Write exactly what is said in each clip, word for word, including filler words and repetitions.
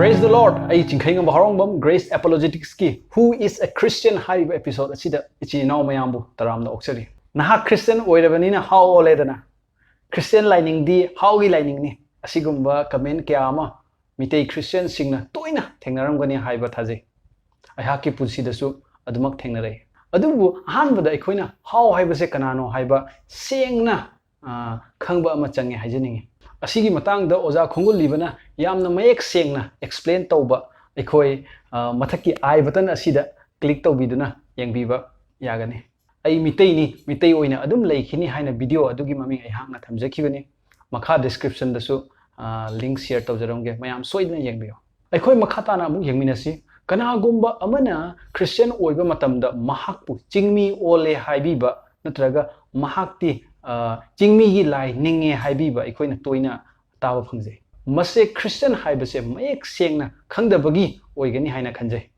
Praise the Lord! ꯑꯩ ꯆꯤꯡꯈꯩꯉꯝꯕ ꯍꯔꯥꯎꯕꯝ, Grace Apologetics ꯀꯤ Who is a Christian ꯍꯥꯏꯔꯤꯕ episode ꯑꯁꯤꯗ ꯏꯆꯤꯟ ꯏꯅꯥꯎ ꯃꯌꯥꯝꯕꯨ ꯇꯔꯥꯝꯅ ꯑꯣꯛꯆꯔꯤ꯫ ꯅꯍꯥꯛ Christian ꯑꯣꯏꯔꯕꯅꯤꯅ ꯍꯥꯎ ꯑꯣꯜꯂꯦꯗꯅ꯫ Christian ꯂꯥꯏꯅꯤꯡꯗꯤ ꯍꯥꯎꯒꯤ ꯂꯥꯏꯅꯤꯡꯅꯤ꯫ ꯑꯁꯤꯒꯨꯝꯕ comment ꯀꯌꯥ ꯑꯃ ꯃꯤꯇꯩ Christian ꯁꯤꯡꯅ ꯇꯣꯏꯅ ꯊꯦꯡꯅꯔꯝꯒꯅꯤ ꯍꯥꯏꯕ ꯊꯥꯖꯩ꯫ ꯑꯩꯍꯥꯛꯀꯤ ꯄꯨꯟꯁꯤꯗꯁꯨ ꯑꯗꯨꯃꯛ ꯊꯦꯡꯅꯔꯛꯏ꯫ ꯑꯗꯨꯕꯨ ꯑꯍꯥꯟꯕꯗ ꯑꯩꯈꯣꯏꯅ ꯍꯥꯎ ꯍꯥꯏꯕꯁꯦ ꯀꯅꯥꯅꯣ ꯍꯥꯏꯕ ꯁꯦꯡꯅ, ꯑ, ꯈꯪꯕ ꯑꯃ ꯆꯪꯉꯦ ꯍꯥꯏꯖꯅꯤꯡꯉꯤ꯫ ꯑꯁꯤꯒꯤ ꯃꯇꯥꯡꯗ ꯑꯣꯖꯥ ꯈꯣꯡꯒꯨꯜꯂꯤꯕꯅ ꯌꯥꯝꯅ ꯃꯌꯦꯛ ꯁꯦꯡꯅ explain ꯇꯧꯕ ꯑꯩꯈꯣꯏ, ꯑ, ꯃꯊꯛꯀꯤ I button ꯑꯁꯤꯗ click ꯇꯧꯕꯤꯗꯨꯅ ꯌꯦꯡꯕꯤꯕ ꯌꯥꯒꯅꯤ꯫ "ꯑꯩ ꯃꯤꯇꯩꯅꯤ, ꯃꯤꯇꯩ ꯑꯣꯏꯅ ꯑꯗꯨꯝ ꯂꯩꯈꯤꯅꯤ" ꯍꯥꯏꯅ video ꯑꯗꯨꯒꯤ ꯃꯃꯤꯡ ꯑꯩꯍꯥꯛꯅ ꯊꯝꯖꯈꯤꯕꯅꯤ꯫ ꯃꯈꯥ description ꯗꯁꯨ, ꯑ, link share ꯇꯧꯖꯔꯝꯒꯦ, ꯃꯌꯥꯝ ꯁꯣꯏꯗꯅ ꯌꯦꯡꯕꯤꯌꯨ꯫ ꯑꯩꯈꯣꯏ ꯃꯈꯥ ꯇꯥꯅ ꯑꯃꯨꯛ ꯌꯦꯡꯃꯤꯟꯅꯁꯤ꯫ ꯀꯅꯥꯒꯨꯝꯕ ꯑꯃꯅ Christian ꯑꯣꯏꯕ ꯃꯇꯝꯗ ꯃꯍꯥꯛꯄꯨ ꯆꯤꯡꯃꯤ ꯑꯣꯜꯂꯦ ꯍꯥꯏꯕꯤꯕ ꯅꯠꯇ꯭ꯔꯒ ꯃꯍꯥꯛꯇꯤ, ꯑ, ꯆꯤꯡꯃꯤꯒꯤ ꯂꯥꯏ ꯅꯤꯡꯉꯦ ꯍꯥꯏꯕꯤꯕ ꯑꯩꯈꯣꯏꯅ ꯇꯣꯏꯅ ꯇꯥꯕ ꯐꯪꯖꯩ꯫ ꯃꯁꯦ Christian ꯍꯥꯏꯕꯁꯦ ꯃꯌꯦꯛ ꯁꯦꯡꯅ ꯈꯪꯗꯕꯒꯤ ꯑꯣꯏꯒꯅꯤ ꯍꯥꯏꯅ ꯈꯟꯖꯩ꯫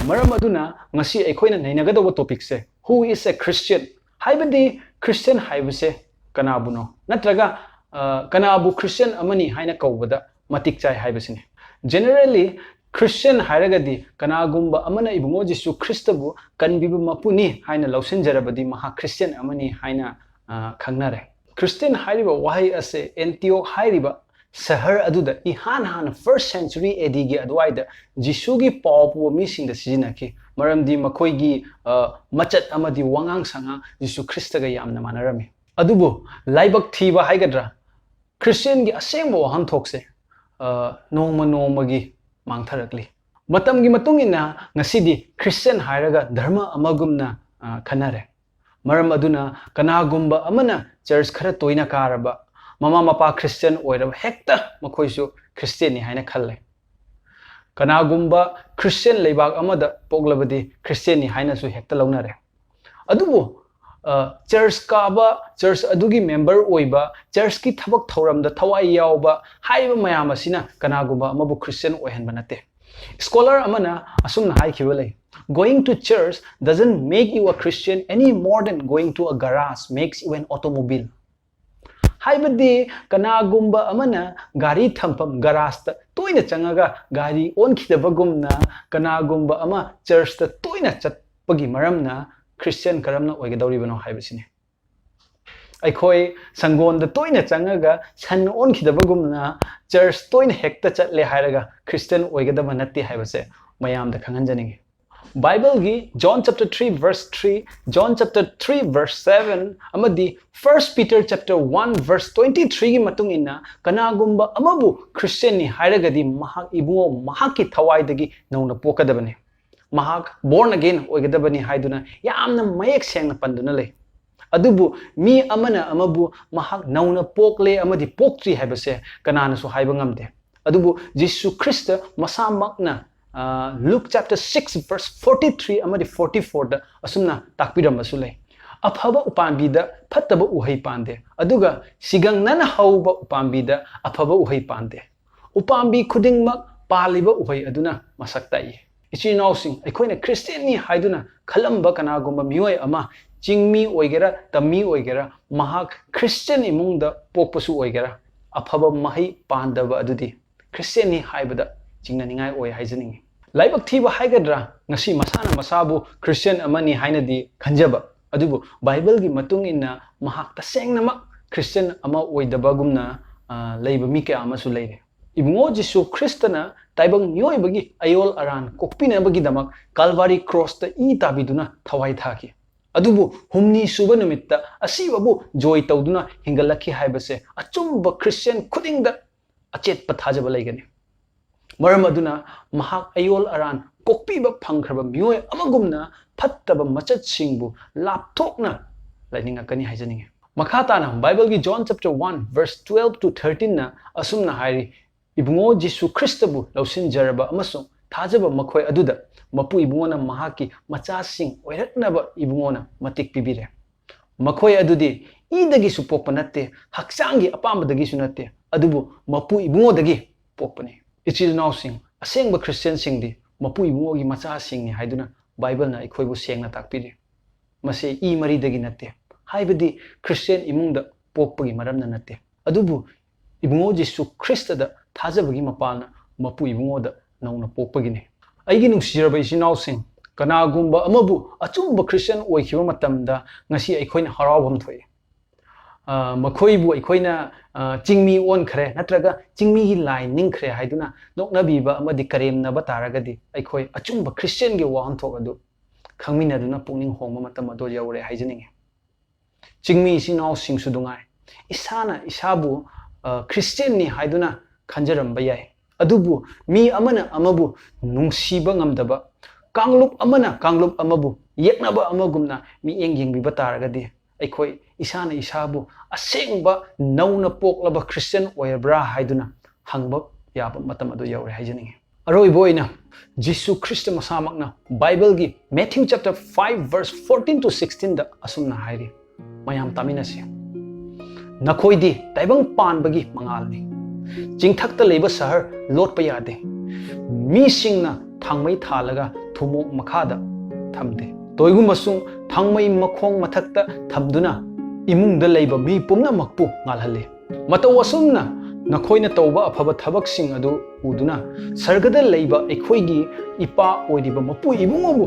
ꯃꯔꯝ ꯑꯗꯨꯅ ꯉꯁꯤ ꯑꯩꯈꯣꯏꯅ ꯅꯩꯅꯒꯗꯧꯕ topic say, Who is a Christian? ꯍꯥꯏꯕꯗꯤ Christian ꯍꯥꯏꯕꯁꯦ ꯀꯅꯥꯕꯨꯅꯣ? ꯅꯠꯇ꯭ꯔꯒ, ꯑ, ꯀꯅꯥꯕꯨ Christian ꯑꯃꯅꯤ ꯍꯥꯏꯅ ꯀꯧꯕꯗ ꯃꯇꯤꯛ ꯆꯥꯏ ꯍꯥꯏꯕꯁꯤꯅꯤ꯫ Generally, Christian ꯍꯥꯏꯔꯒꯗꯤ ꯀꯅꯥꯒꯨꯝꯕ ꯑꯃꯅ ꯏꯕꯨꯡꯉꯣ ꯖꯤꯁꯨ ꯈ꯭ꯔꯤꯁꯇꯕꯨ ꯀꯟꯕꯤꯕ ꯃꯄꯨꯅꯤ ꯍꯥꯏꯅ ꯂꯧꯁꯤꯟꯖꯔꯕꯗꯤ ꯃꯍꯥꯛ Christian ꯑꯃꯅꯤ ꯍꯥꯏꯅ, ꯑ, ꯈꯪꯅꯔꯦ꯫ Christian ꯍꯥꯏꯔꯤꯕ ꯋꯥꯍꯩ ꯑꯁꯦ Antioch ꯍꯥꯏꯔꯤꯕ ꯁꯍꯔ ꯑꯗꯨꯗ ꯏꯍꯥꯟ ꯍꯥꯟꯅ first century A D ꯒꯤ ꯑꯗꯨꯋꯥꯏꯗ ꯖꯤꯁꯨꯒꯤ ꯄꯥꯎ ꯄꯨꯕ ꯃꯤꯁꯤꯡꯗ ꯁꯤꯖꯤꯟꯅꯈꯤ, ꯃꯔꯝꯗꯤ ꯃꯈꯣꯏꯒꯤ, ꯑ, ꯃꯆꯠ ꯑꯃꯗꯤ ꯋꯥꯉꯥꯡ ꯁꯉꯥꯡ ꯖꯤꯁꯨ ꯈ꯭ꯔꯤꯁꯇꯒ ꯌꯥꯝꯅ ꯃꯥꯟꯅꯔꯝꯃꯤ꯫ ꯑꯗꯨꯕꯨ ꯂꯥꯏꯕꯛ ꯊꯤꯕ ꯍꯥꯏꯒꯗ꯭ꯔꯥ, Christian ꯒꯤ ꯑꯁꯦꯡꯕ ꯋꯥꯍꯟꯊꯣꯛꯁꯦ, ꯑ, ꯅꯣꯡꯃ ꯅꯣꯡꯃꯒꯤ ꯃꯥꯡꯊꯔꯛꯂꯤ꯫ ꯃꯇꯝꯒꯤ ꯃꯇꯨꯡ ꯏꯟꯅ ꯉꯁꯤꯗꯤ Christian ꯍꯥꯏꯔꯒ ꯙꯔꯃ ꯑꯃꯒꯨꯝꯅ, ꯑ, ꯈꯟꯅꯔꯦ꯫ ꯃꯔꯝ ꯑꯗꯨꯅ ꯀꯅꯥꯒꯨꯝꯕ ꯑꯃꯅ church ꯈꯔ ꯇꯣꯏꯅ ꯀꯥꯔꯕ, ꯃꯃꯥ ꯃꯄꯥ Christian ꯑꯣꯏꯔꯕ ꯍꯦꯛꯇ ꯃꯈꯣꯏꯁꯨ Christian ꯅꯤ ꯍꯥꯏꯅ ꯈꯜꯂꯦ꯫ ꯀꯅꯥꯒꯨꯝꯕ Christian ꯂꯩꯕꯥꯛ ꯑꯃꯗ ꯄꯣꯛꯂꯕꯗꯤ Christian ꯅꯤ ꯍꯥꯏꯅꯁꯨ ꯍꯦꯛꯇ ꯂꯧꯅꯔꯦ꯫ ꯑꯗꯨꯕꯨ, ꯑ, church ꯀꯥꯕ, church ꯑꯗꯨꯒꯤ member ꯑꯣꯏꯕ, church ꯀꯤ ꯊꯕꯛ ꯊꯧꯔꯝꯗ ꯊꯋꯥꯏ ꯌꯥꯎꯕ ꯍꯥꯏꯔꯤꯕ ꯃꯌꯥꯝ ꯑꯁꯤꯅ ꯀꯅꯥꯒꯨꯝꯕ ꯑꯃꯕꯨ Christian ꯑꯣꯏꯍꯟꯕ ꯅꯠꯇꯦ꯫ Scholar ꯑꯃꯅ ꯑꯁꯨꯝꯅ ꯍꯥꯏꯈꯤꯕ ꯂꯩ, "Going to church doesn't make you a Christian any more than going to a garage makes you an automobile." ꯍꯥꯏꯕꯗꯤ ꯀꯅꯥꯒꯨꯝꯕ ꯑꯃꯅ ꯒꯥꯔꯤ ꯊꯝꯐꯝ ꯒꯔꯥꯖꯇ ꯇꯣꯏꯅ ꯆꯪꯉꯒ ꯒꯥꯔꯤ ꯑꯣꯟꯈꯤꯗꯕꯒꯨꯝꯅ, ꯀꯅꯥꯒꯨꯝꯕ ꯑꯃ ꯆꯔꯆꯇ ꯇꯣꯏꯅ ꯆꯠꯄꯒꯤ ꯃꯔꯝꯅ ꯈ꯭ꯔꯤꯁꯇꯤꯌꯥꯟ ꯀꯔꯝꯅ ꯑꯣꯏꯒꯗꯧꯔꯤꯕꯅꯣ ꯍꯥꯏꯕꯁꯤꯅꯤ꯫ ꯑꯩꯈꯣꯏ ꯁꯪꯒꯣꯟꯗ ꯇꯣꯏꯅ ꯆꯪꯉꯒ ꯁꯟ ꯑꯣꯟꯈꯤꯗꯕꯒꯨꯝꯅ ꯆꯔꯆ ꯇꯣꯏꯅ ꯍꯦꯛꯇ ꯆꯠꯂꯦ ꯍꯥꯏꯔꯒ ꯈ꯭ꯔꯤꯁꯇꯤꯌꯥꯟ ꯑꯣꯏꯒꯗꯕ ꯅꯠꯇꯦ ꯍꯥꯏꯕꯁꯦ ꯃꯌꯥꯝꯗ ꯈꯪꯍꯟꯖꯅꯤꯡꯉꯤ꯫ ꯕꯥꯏꯕꯜꯒꯤ John chapter three verse three, John chapter three verse seven ꯑꯃꯗꯤ First Peter chapter one verse twenty threeꯒꯤ ꯃꯇꯨꯡ ꯏꯟꯅ, ꯀꯅꯥꯒꯨꯝꯕ ꯑꯃꯕꯨ ꯈ꯭ꯔꯤꯁꯇꯤꯌꯥꯟꯅꯤ ꯍꯥꯏꯔꯒꯗꯤ ꯃꯍꯥꯛ ꯏꯕꯨꯡꯉꯣ ꯃꯍꯥꯛꯀꯤ ꯊꯋꯥꯏꯗꯒꯤ ꯅꯧꯅ ꯄꯣꯛꯀꯗꯕꯅꯤ꯫ ꯃꯍꯥꯛ born again ꯑꯣꯏꯒꯗꯕꯅꯤ ꯍꯥꯏꯗꯨꯅ ꯌꯥꯝꯅ ꯃꯌꯦꯛ ꯁꯦꯡꯅ ꯄꯟꯗꯨꯅ ꯂꯩ꯫ ꯑꯗꯨꯕꯨ ꯃꯤ ꯑꯃꯅ ꯑꯃꯕꯨ ꯃꯍꯥꯛ ꯅꯧꯅ ꯄꯣꯛꯂꯦ ꯑꯃꯗꯤ ꯄꯣꯛꯇ꯭ꯔꯤ ꯍꯥꯏꯕꯁꯦ ꯀꯅꯥꯅꯁꯨ ꯍꯥꯏꯕ ꯉꯝꯗꯦ꯫ ꯑꯗꯨꯕꯨ ꯖꯤꯁꯨ ꯈ꯭ꯔꯤꯁꯇ ꯃꯁꯥꯃꯛꯅ, ꯑ, Luke chapter six verse forty three ꯑꯃꯗꯤ forty fourꯗ ꯑꯁꯨꯝꯅ ꯇꯥꯛꯄꯤꯔꯝꯕꯁꯨ ꯂꯩ, "ꯑꯐꯕ ꯎꯄꯥꯝꯕꯤꯗ ꯐꯠꯇꯕ ꯎꯍꯩ ꯄꯥꯟꯗꯦ, ꯑꯗꯨꯒ ꯁꯤꯒꯪꯅꯅ ꯍꯧꯕ ꯎꯄꯥꯝꯕꯤꯗ ꯑꯐꯕ ꯎꯍꯩ ꯄꯥꯟꯗꯦ꯫ ꯎꯄꯥꯝꯕꯤ ꯈꯨꯗꯤꯡꯃꯛ ꯄꯥꯜꯂꯤꯕ ꯎꯍꯩ ꯑꯗꯨꯅ ꯃꯁꯛ ꯇꯥꯛꯏ꯫" ꯏꯆꯤꯟ ꯏꯅꯥꯎꯁꯤꯡ, ꯑꯩꯈꯣꯏꯅ ꯈ꯭ꯔꯤꯁꯇꯤꯌꯥꯟꯅꯤ ꯍꯥꯏꯗꯨꯅ ꯈꯜꯂꯝꯕ ꯀꯅꯥꯒꯨꯝꯕ ꯃꯤꯑꯣꯏ ꯑꯃ, ꯆꯤꯡꯃꯤ ꯑꯣꯏꯒꯦꯔꯥ, ꯇꯝꯃꯤ ꯑꯣꯏꯒꯦꯔꯥ, ꯃꯍꯥꯛ ꯈ꯭ꯔꯤꯁꯇꯤꯌꯥꯟ ꯏꯃꯨꯡꯗ ꯄꯣꯛꯄꯁꯨ ꯑꯣꯏꯒꯦꯔꯥ, ꯑꯐꯕ ꯃꯍꯩ ꯄꯥꯟꯗꯕ ꯑꯗꯨꯗꯤ ꯈ꯭ꯔꯤꯁꯇꯤꯌꯥꯟꯅꯤ ꯍꯥꯏꯕꯗ ꯆꯤꯡꯅꯅꯤꯡꯉꯥꯏ ꯑꯣꯏ ꯍꯥꯏꯖꯅꯤꯡꯉꯤ꯫ ꯂꯥꯏꯕꯛ ꯊꯤꯕ ꯍꯥꯏꯒꯗ꯭ꯔꯥ, ꯉꯁꯤ ꯃꯁꯥꯅ ꯃꯁꯥꯕꯨ ꯈ꯭ꯔꯤꯁꯇꯤꯌꯥꯟ ꯑꯃꯅꯤ ꯍꯥꯏꯅꯗꯤ ꯈꯟꯖꯕ, ꯑꯗꯨꯕꯨ ꯕꯥꯏꯕꯜꯒꯤ ꯃꯇꯨꯡ ꯏꯟꯅ ꯃꯍꯥꯛ ꯇꯁꯦꯡꯅꯃꯛ ꯈ꯭ꯔꯤꯁꯇꯤꯌꯥꯟ ꯑꯃ ꯑꯣꯏꯗꯕꯒꯨꯝꯅ, ꯑ, ꯂꯩꯕ ꯃꯤ ꯀꯌꯥ ꯑꯃꯁꯨ ꯂꯩꯔꯦ꯫ ꯏꯕꯨꯡꯉꯣ ꯖꯤꯁꯨ ꯈ꯭ꯔꯤꯁꯇꯅ ꯇꯥꯏꯕꯪ ꯃꯤꯑꯣꯏꯕꯒꯤ ꯑꯌꯣꯜ ꯑꯔꯥꯟ ꯀꯣꯛꯄꯤꯅꯕꯒꯤꯗꯃꯛ ꯀꯥꯜꯚꯥꯔꯤ ꯀ꯭ꯔꯣꯁꯇ ꯏ ꯇꯥꯕꯤꯗꯨꯅ ꯊꯋꯥꯏ ꯊꯥꯈꯤ꯫ ꯑꯗꯨꯕꯨ ꯍꯨꯝꯅꯤ ꯁꯨꯕ ꯅꯨꯃꯤꯠꯇ ꯑꯁꯤꯕꯕꯨ ꯖꯣꯏ ꯇꯧꯗꯨꯅ ꯍꯤꯡꯒꯠꯂꯛꯈꯤ ꯍꯥꯏꯕꯁꯦ ꯑꯆꯨꯝꯕ ꯈ꯭ꯔꯤꯁꯇꯤꯌꯥꯟ ꯈꯨꯗꯤꯡꯗ ꯑꯆꯦꯠꯄ ꯊꯥꯖꯕ ꯂꯩꯒꯅꯤ꯫ ꯃꯔꯝ ꯑꯗꯨꯅ ꯃꯍꯥꯛ ꯑꯌꯣꯜ ꯑꯔꯥꯟ ꯀꯣꯛꯄꯤꯕ ꯐꯪꯈ꯭ꯔꯕ ꯃꯤꯑꯣꯏ ꯑꯃꯒꯨꯝꯅ ꯐꯠꯇꯕ ꯃꯆꯠꯁꯤꯡꯕꯨ ꯂꯥꯞꯊꯣꯛꯅ ꯂꯩꯅꯤꯡꯉꯛꯀꯅꯤ ꯍꯥꯏꯖꯅꯤꯡꯉꯤ꯫ ꯃꯈꯥ ꯇꯥꯅ ꯕꯥꯏꯕꯜꯒꯤ John chapter one verse twelve to thirteenꯅ ꯑꯁꯨꯝꯅ ꯍꯥꯏꯔꯤ, "ꯏꯕꯨꯡꯉꯣ ꯖꯤꯁꯨ ꯈ꯭ꯔꯤꯁꯇꯕꯨ ꯂꯧꯁꯤꯟꯖꯔꯕ ꯑꯃꯁꯨꯡ ꯊꯥꯖꯕ ꯃꯈꯣꯏ ꯑꯗꯨꯗ ꯃꯄꯨ ꯏꯕꯨꯡꯉꯣꯅ ꯃꯍꯥꯛꯀꯤ ꯃꯆꯥꯁꯤꯡ ꯑꯣꯏꯔꯛꯅꯕ ꯏꯕꯨꯡꯉꯣꯅ ꯃꯇꯤꯛ ꯄꯤꯕꯤꯔꯦ꯫ ꯃꯈꯣꯏ ꯑꯗꯨꯗꯤ ꯏꯗꯒꯤꯁꯨ ꯄꯣꯛꯄ ꯅꯠꯇꯦ, ꯍꯛꯆꯥꯡꯒꯤ ꯑꯄꯥꯝꯕꯗꯒꯤꯁꯨ ꯅꯠꯇꯦ, ꯑꯗꯨꯕꯨ ꯃꯄꯨ ꯏꯕꯨꯡꯉꯣꯗꯒꯤ ꯄꯣꯛꯄꯅꯤ꯫" ꯏꯆꯤꯜ ꯏꯅꯥꯎꯁꯤꯡ, ꯑꯁꯦꯡꯕ ꯈ꯭ꯔꯤꯁꯇꯤꯌꯥꯟꯁꯤꯡꯗꯤ ꯃꯄꯨ ꯏꯕꯨꯡꯉꯣꯒꯤ ꯃꯆꯥꯁꯤꯡꯅꯤ ꯍꯥꯏꯗꯨꯅ ꯕꯥꯏꯕꯜꯅ ꯑꯩꯈꯣꯏꯕꯨ ꯁꯦꯡꯅ ꯇꯥꯛꯄꯤꯔꯤ꯫ ꯃꯁꯤ ꯏ ꯃꯔꯤꯗꯒꯤ ꯅꯠꯇꯦ, ꯍꯥꯏꯕꯗꯤ ꯈ꯭ꯔꯤꯁꯇꯤꯌꯥꯟ ꯏꯃꯨꯡꯗ ꯄꯣꯛꯄꯒꯤ ꯃꯔꯝꯅ ꯅꯠꯇꯦ, ꯑꯗꯨꯕꯨ ꯏꯕꯨꯡꯉꯣ ꯖꯤꯁꯨ ꯈ꯭ꯔꯤꯁꯇꯗ ꯊꯥꯖꯕꯒꯤ ꯃꯄꯥꯜꯅ ꯃꯄꯨ ꯏꯕꯨꯡꯉꯣꯗ ꯅꯧꯅ ꯄꯣꯛꯄꯒꯤꯅꯤ꯫ ꯑꯩꯒꯤ ꯅꯨꯡꯁꯤꯔꯕ ꯏꯆꯤꯟ ꯏꯅꯥꯎꯁꯤꯡ, ꯀꯅꯥꯒꯨꯝꯕ ꯑꯃꯕꯨ ꯑꯆꯨꯝꯕ ꯈ꯭ꯔꯤꯁꯇꯤꯌꯥꯟ ꯑꯣꯏꯈꯤꯕ ꯃꯇꯝꯗ ꯉꯁꯤ ꯑꯩꯈꯣꯏꯅ ꯍꯔꯥꯎꯐꯝ ꯊꯣꯛꯏ꯫ ꯑ, ꯃꯈꯣꯏꯕꯨ ꯑꯩꯈꯣꯏꯅ, ꯑ, ꯆꯤꯡꯃꯤ ꯑꯣꯟꯈ꯭ꯔꯦ ꯅꯠꯇ꯭ꯔꯒ ꯆꯤꯡꯃꯤꯒꯤ ꯂꯥꯏ ꯅꯤꯡꯈ꯭ꯔꯦ ꯍꯥꯏꯗꯨꯅ ꯅꯣꯛꯅꯕꯤꯕ ꯑꯃꯗꯤ ꯀꯔꯦꯝꯅꯕ ꯇꯥꯔꯒꯗꯤ ꯑꯩꯈꯣꯏ ꯑꯆꯨꯝꯕ ꯈ꯭ꯔꯤꯁꯇꯤꯌꯥꯟꯒꯤ ꯋꯥꯍꯟꯊꯣꯛ ꯑꯗꯨ ꯈꯪꯃꯤꯟꯅꯗꯨꯅ ꯄꯨꯛꯅꯤꯡ ꯍꯣꯡꯕ ꯃꯇꯝ ꯑꯗꯨ ꯌꯧꯔꯦ ꯍꯥꯏꯖꯅꯤꯡꯏ꯫ ꯆꯤꯡꯃꯤ ꯏꯆꯤꯟ ꯏꯅꯥꯎꯁꯤꯡꯁꯨ ꯅꯨꯡꯉꯥꯏ, ꯏꯁꯥꯅ ꯏꯁꯥꯕꯨ, ꯑ, ꯈ꯭ꯔꯤꯁꯇꯤꯌꯥꯟꯅꯤ ꯍꯥꯏꯗꯨꯅ ꯈꯟꯖꯔꯝꯕ ꯌꯥꯏ, ꯑꯗꯨꯕꯨ ꯃꯤ ꯑꯃꯅ ꯑꯃꯕꯨ ꯅꯨꯡꯁꯤꯕ ꯉꯝꯗꯕ, ꯀꯥꯡꯂꯨꯞ ꯑꯃꯅ ꯀꯥꯡꯂꯨꯞ ꯑꯃꯕꯨ ꯌꯦꯛꯅꯕ ꯑꯃꯒꯨꯝꯅ ꯃꯤꯠꯌꯦꯡ ꯌꯦꯡꯕꯤꯕ ꯇꯥꯔꯒꯗꯤ, ꯑꯩꯈꯣꯏ ꯏꯁꯥꯅ ꯏꯁꯥꯕꯨ ꯑꯁꯦꯡꯕ ꯅꯧꯅ ꯄꯣꯛꯂꯕ ꯈ꯭ꯔꯤꯁꯇꯤꯌꯥꯟ ꯑꯣꯏꯔꯕ꯭ꯔꯥ ꯍꯥꯏꯗꯨꯅ ꯍꯪꯕ ꯌꯥꯕ ꯃꯇꯝ ꯑꯗꯨ ꯌꯧꯔꯦ ꯍꯥꯏꯖꯅꯤꯡꯏ꯫ ꯑꯔꯣꯏꯕ ꯑꯣꯏꯅ, ꯖꯤꯁꯨ ꯈ꯭ꯔꯤꯁꯇ ꯃꯁꯥꯃꯛꯅ ꯕꯥꯏꯕꯜꯒꯤ Matthew chapter five verse fourteen to sixteen ꯗ ꯑꯁꯨꯝꯅ ꯍꯥꯏꯔꯤ, ꯃꯌꯥꯝ ꯇꯥꯃꯤꯟꯅꯁꯤ꯫ "ꯅꯈꯣꯏꯗꯤ ꯇꯥꯏꯕꯪ ꯄꯥꯟꯕꯒꯤ ꯃꯉꯥꯜꯅꯤ꯫ ꯆꯤꯡꯊꯛꯇ ꯂꯩꯕ ꯁꯍꯔ ꯂꯣꯠꯄ ꯌꯥꯗꯦ꯫ ꯃꯤꯁꯤꯡꯅ ꯊꯥꯡꯃꯩ ꯊꯥꯜꯂꯒ ꯊꯨꯝꯃꯣꯛ ꯃꯈꯥꯗ ꯊꯝꯗꯦ꯫ ꯇꯣꯏꯒꯨꯝꯕꯁꯨ ꯊꯥꯡꯃꯩ ꯃꯈꯣꯡ ꯃꯊꯛꯇ ꯊꯝꯗꯨꯅ ꯏꯃꯨꯡꯗ ꯂꯩꯕ ꯃꯤ ꯄꯨꯝꯅꯃꯛꯄꯨ ꯉꯥꯜꯍꯜꯂꯤ꯫ ꯃꯇꯧ ꯑꯁꯨꯝꯅ ꯅꯈꯣꯏꯅ ꯇꯧꯕ ꯑꯐꯕ ꯊꯕꯛꯁꯤꯡ ꯑꯗꯨ ꯎꯗꯨꯅ ꯁꯔꯒꯗ ꯂꯩꯕ ꯑꯩꯈꯣꯏꯒꯤ ꯏꯄꯥ ꯑꯣꯏꯔꯤꯕ ꯃꯄꯨ ꯏꯕꯨꯡꯉꯣꯕꯨ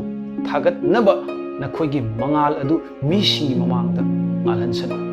ꯊꯥꯒꯠꯅꯕ ꯅꯈꯣꯏꯒꯤ ꯃꯉꯥꯜ ꯑꯗꯨ ꯃꯤꯁꯤꯡꯒꯤ ꯃꯃꯥꯡꯗ ꯉꯥꯜꯍꯟꯁꯅꯨ꯫